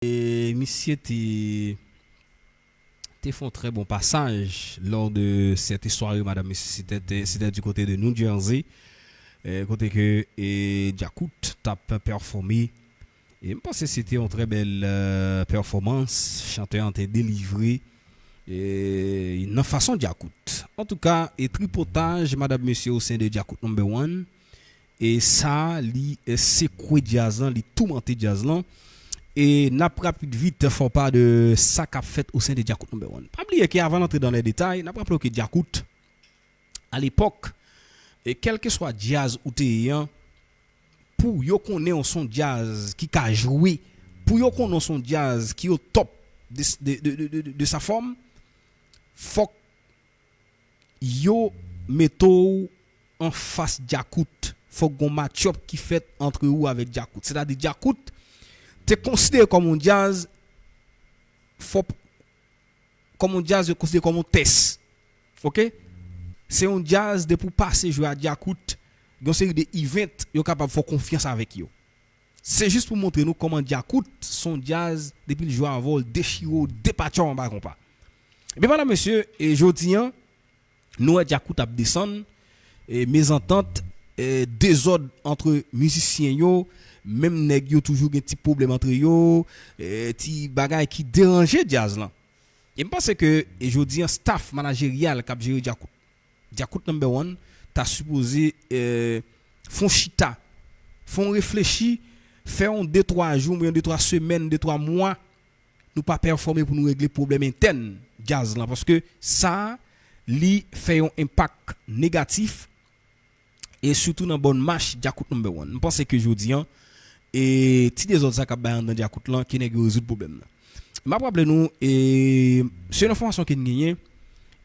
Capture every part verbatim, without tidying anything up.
E misye te te fè yon trè bon pasaj lors de cette soirée, madame, mesye, c'était, c'était du côté de New Jersey, euh, kote ke e Djakout t ap pèfòme. E m panse se te yon trè bèl euh, pèfòmans. Chantè an te delivre e nan fason Djakout. Antouka, e tripotaj, madame, mesye, au sein de Djakout number one. E sa, li eh, sekwe djaz lan, li toumante djaz lan. E n ap rapid vit fè w pa de sa k ap fèt au sein de Djakout number one. Pa bliye ke avan n antre dans les détails, n ap raple w ke Djakout, alepòk, e kèlkeswa djaz ou te ye an, pou yo konnen w se yon djaz ki ka jwe, pou yo konnen w se yon djaz ki au top de, de, de, de, de, de sa forme, fòk yo mete w anfas Djakout. Fòk gon match-up ki fèt antre ou avèk Djakout. Sètadi Djakout te konsidere kòm yon djaz, fò, kòm yon djaz yo konsidere kòm yon tès. Oke? Se yon djaz depi w pase jwe a Djakout, gen yon seri de event yo kapab fè w konfyans avèk yo. Se jis pou montre nou kòman Djakout se yon djaz, depi l jwe avè w, l dechire w, depatche w anba konpa. Ebyen, madam, mesye, e jodi an, nou wè Djakout ap desann, e mezantant, e dezòd antre mizisyen yo, menm nèg yo toujou gen ti pwoblèm antre yo, e ti bagay ki deranje djaz lan. E m panse ke e jodi an, staff manajeryal k ap jere Djakout, Djakout number one, ta sipoze e, fè yon chita, fè yon reflechi, fè yon de twa jou, yon de twa semèn, de twa mwa, nou pa pèfòme pou nou regle pwoblèm entèn djaz lan, paske sa, li fè yon enpak negatif, e sitou nan bòn mach Djakout number one. M panse ke jodi an, e ti dezòd sa k ap bay anndan Djakout lan, ke nèg yo rezoud pwoblèm nan. M ap raple nou, e selon enfòmasyon ke n genyen,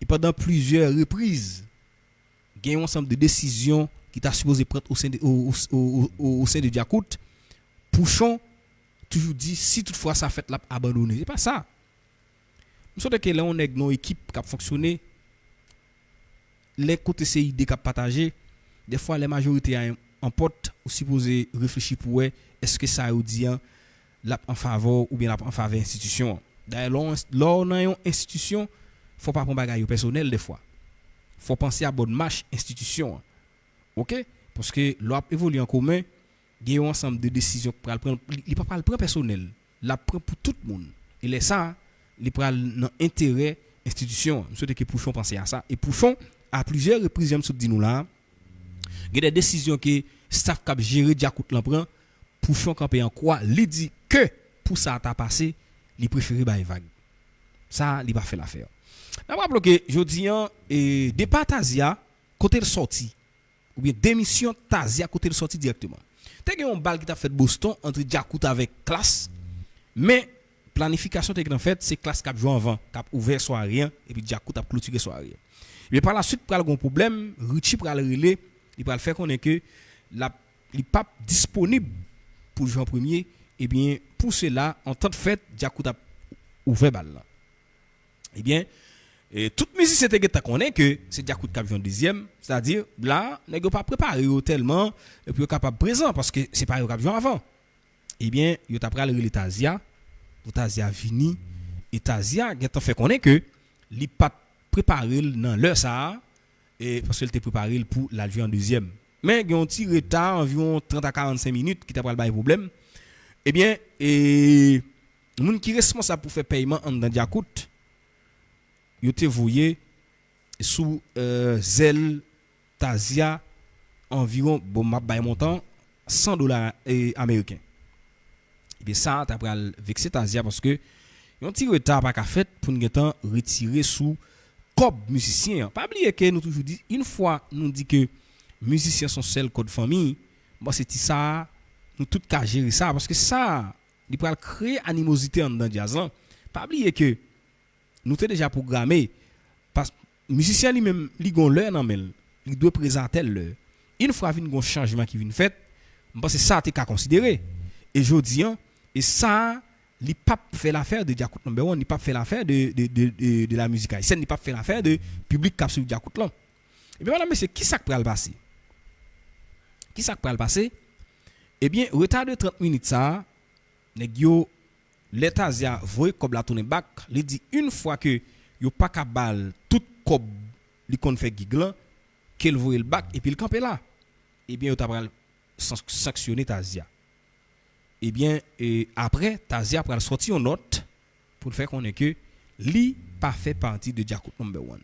e pandan plizyè repriz, gen yon ansanm de desizyon ki ta sipoze pran au sein de, au, au, au, au, au sein de Djakout, Pouchon toujou di si toutfwa sa fèt, l ap abandone. Se pa sa. M swete ke lè yon nèg nan yon ekip k ap fonksyone, lè kote se ide k ap pataje, dèfwa lè majorite a anpòt, ou sipoze reflechi pou wè èske sa yo di an, l ap an favè w oubyen l ap an favè enstitisyon an. Dayè, lè w, lè w nan yon enstitisyon, fò w pa pran bagay yo pèsonèl dèfwa. Fò w panse a bòn mach enstitisyon an. Oke? Paske lè w ap evolye an komen, gen yon ansanm de desizyon k pral pran, li, li pa pral pran pèsonèl. L ap pran pou tout moun. E lè sa a, li pral nan enterè enstitisyon an. M swete ke Pouchon panse a sa. E Pouchon, a plizyè repriz, jan m sot di nou la a, gen de desizyon ke staff k ap jere Djakout lan pran, Pouchon kanpe an kwa, li di ke pou sa a ta pase, li prefere bay vag. Sa a, li pa fè l afè. N ap raple w ke jodi an, e, depa Tazya, kote l sòti, oubyen demisyon Tazya kote l sòti dirèkteman. Te gen yon bal ki t ap fèt Boston antre Djakout avèk Klass, men planifikasyon te gentan fèt, se Klass k ap jwe anvan, k ap ouvè sware an, epi Djakout ap klotire sware an. Ebyen, pa la swit, pral gen yon pwoblèm, Richie pral rele, li pral fè konnen ke l ap, li p ap disponib pou l jwe an premye, ebyen, pou sela, antant fèt, Djakout ap ouvè bal lan. Ebyen, e, tout mizisyen te gentan konnen ke se Djakout k ap jwe an dezyèm, sètadi, la, nèg yo pa prepare yo tèlman, e pou yo kapab prezan, paske se pa yo k ap jwe anvan. Ebyen, yo ta pral rele Tazya, pou Tazya vini, e Tazya gentan fè konnen ke li pa t prepare l nan lè sa a, e, paske l te prepare l pou l al jwe an dezyèm. Men, gen yon ti reta, anviwon trant a karannsenk minit, ki ta pral bay pwoblèm. Ebyen, e, moun ki responsab pou fè pèyman anndan Djakout, yo te voye sou, e, zèl Tazya anviwon, bon, m ap bay montan, san dola, e, ameriken. Ebyen, sa ta pral vekse Tazya paske yon ti reta pa ka fèt pou n gentan retire sou kòb mizisyen an. Pa bliye ke nou toujou di, yon fwa nou di ke mizisyen se yon sèl kòd fanmi, m panse ti sa a, nou tout ka jere sa, paske sa a, li pral kreye animozite anndan djaz lan. Pa bliye ke nou te deja pwograme, pas, mizisyen li menm, li gon lè nan men l, li dwe prezan a tèl lè. Yon fwa vin gon chanjman ki vin fèt, m panse sa te ka konsidere. E jodi an, e sa, li p ap fè lafè de Djakout number one, li p ap fè lafè de, de, de, de, de la mizik ayisyèn, li p ap fè lafè de piblik k ap swiv Djakout lan. Ebyen, medam, mesye, kisa k pral pase? Kisa k pral pase? Ebyen, reta de trant minit sa a, nèg yo Lè Tazya voye kòb la tounen bak, li di yon fwa ke yo pa ka ba l tout kòb li konn fè gig lan, ke l voye l bak epi l kanpe la. Ebyen, yo ta pral san- sanksyone Tazya. Ebyen, e, apre, Tazya pral sòti yon nòt pou l fè konnen ke li pa fè pati de Djakout Number One.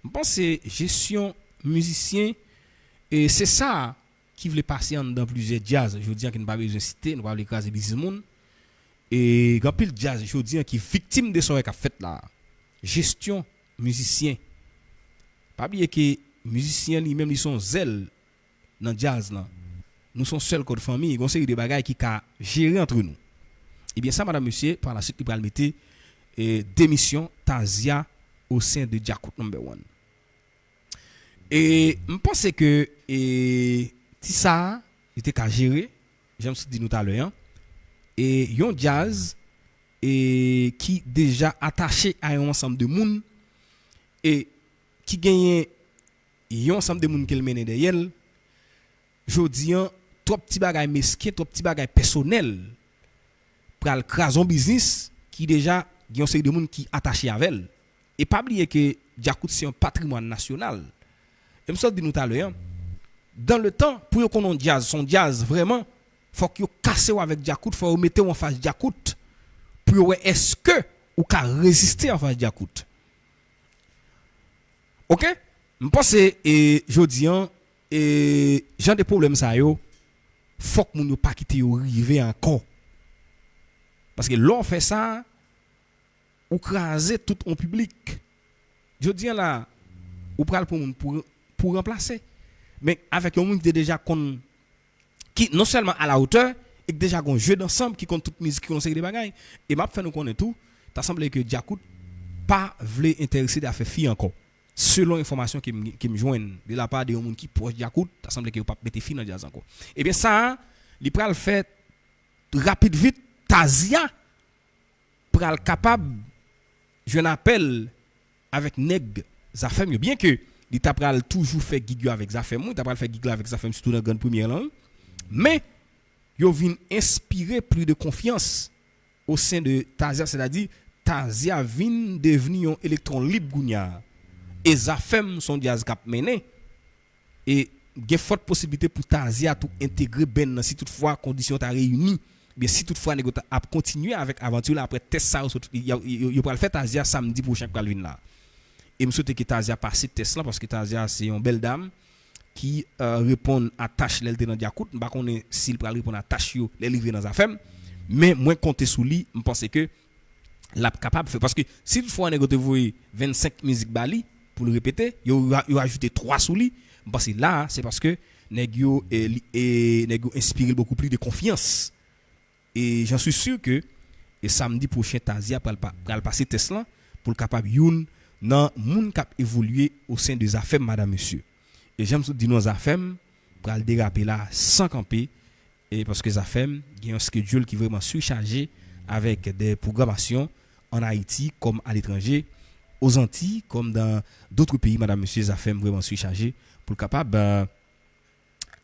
M panse jesyon mizisyen, e se sa ki vle pase anndan plizyè djaz jodi a ke n pa bezwen site, nou pa vle kraze biznis moun. E gen anpil djaz jodi a ki viktim de sa w wè k ap fèt la. Jesyon mizisyen. Pa bliye ke mizisyen li menm li se yon zèl nan djaz lan. Nou se yon sèl kòd fanmi, gen yon seri de bagay ki ka jere antre nou. Ebyen sa, madanm, mesye, pa la swit li pral mete e, demisyon Tazya o sen de Djakout Number One. E m panse ke e, ti sa a, li te ka jere, jan m sot di nou talè an, e yon djaz e, ki deja atache a yon ansanm de moun e ki genyen yon ansanm de moun ke l mennen dèyè l, jodi an, twòp ti bagay mesken, twòp ti bagay pèsonèl pral kraze yon biznis ki deja gen yon seri de moun ki atache avè l. E pa bliye ke Djakout se yon patrimwàn nasyonal. E m sot di nou talè an, dans le temps, pou yo konn yon djaz se yon djaz vrèman, fòk yo kase w avèk Djakout, fò yo mete w anfas Djakout, pou yo wè èske ou ka reziste anfas Djakout. Oke? M panse e, jodi an, e, jan de pwoblèm sa yo, fòk moun yo pa kite yo rive ankò. Paske lè w fè sa, ou kraze tout yon piblik. Jodi an la, ou pral pran moun pou, pou ranplase. Men avèk yon moun ki te deja konn, ki non sèlman a la otè, e ki deja gon jeu d'ensemble, ki konn tout mizik, ki konn yon seri de bagay. E m ap fè nou konnen tou, ta sanble ke Djakout pa vle enterese de afè fi ankò. Selon enfòmasyon ke m, ke m jwenn de lapa de yon moun ki pwòch Djakout, ta sanble ke yo p ap mete fi nan djaz ankò. Ebyen sa a, li pral fè rapid vit, Tazya pral kapab jwenn apèl avèk nèg Zafèm yo. Byen ke li ta pral toujou fè gig yo avèk Zafèm, wi, li ta pral fè gig la avèk Zafèm, sitou nan Grand Première lan, wi. Men, yo vin enspire pli de konfyans o sen de Tazya, sètadi Tazya vin devni yon elektwon lib kounye a. E Zafèm se yon djaz k ap mennen. E gen fòt posiblite pou Tazya tou entegre band nan si toutfwa kondisyon ta reyini. Byen, si toutfwa nèg yo ta ap kontinye avèk avanti la apre tès sa yo sot, yo, yo, yo pral fè Tazya samdi pwochen k pral vin la. E m swete ke Tazya pase tès lan, paske Tazya se yon bèl dam ki, e, reponn a tach lè l te nan Djakout. M pa konnen si l pral reponn a tach yo lè l rive nan Zafèm. Men mwen konte sou li, m panse ke l ap kapab fè. Paske si toutfwa nèg yo te voye vennsenk mizik ba li pou l repete, yo, yo ajoute twa sou li, m panse la a, se paske nèg yo, e, li, e, nèg yo enspire l bokou plis de konfyans. E j'en suis sûr que, e samdi pwochen, Tazya pral, pa- pral pase tès lan pou l kapab youn nan moun k ap evolye o sen de Zafèm, madanm, mesye. E jan m sot di nou an, Zafèm pral derape la san kanpe, e paske Zafèm gen yon schedule ki vrèman sichaje avèk de pwogramasyon an Ayiti kòm aletranje, Ozantiy kòm dans d'autres pays, madanm, mesye, Zafèm vrèman sichaje pou l kapab, e,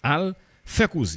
al fè koze.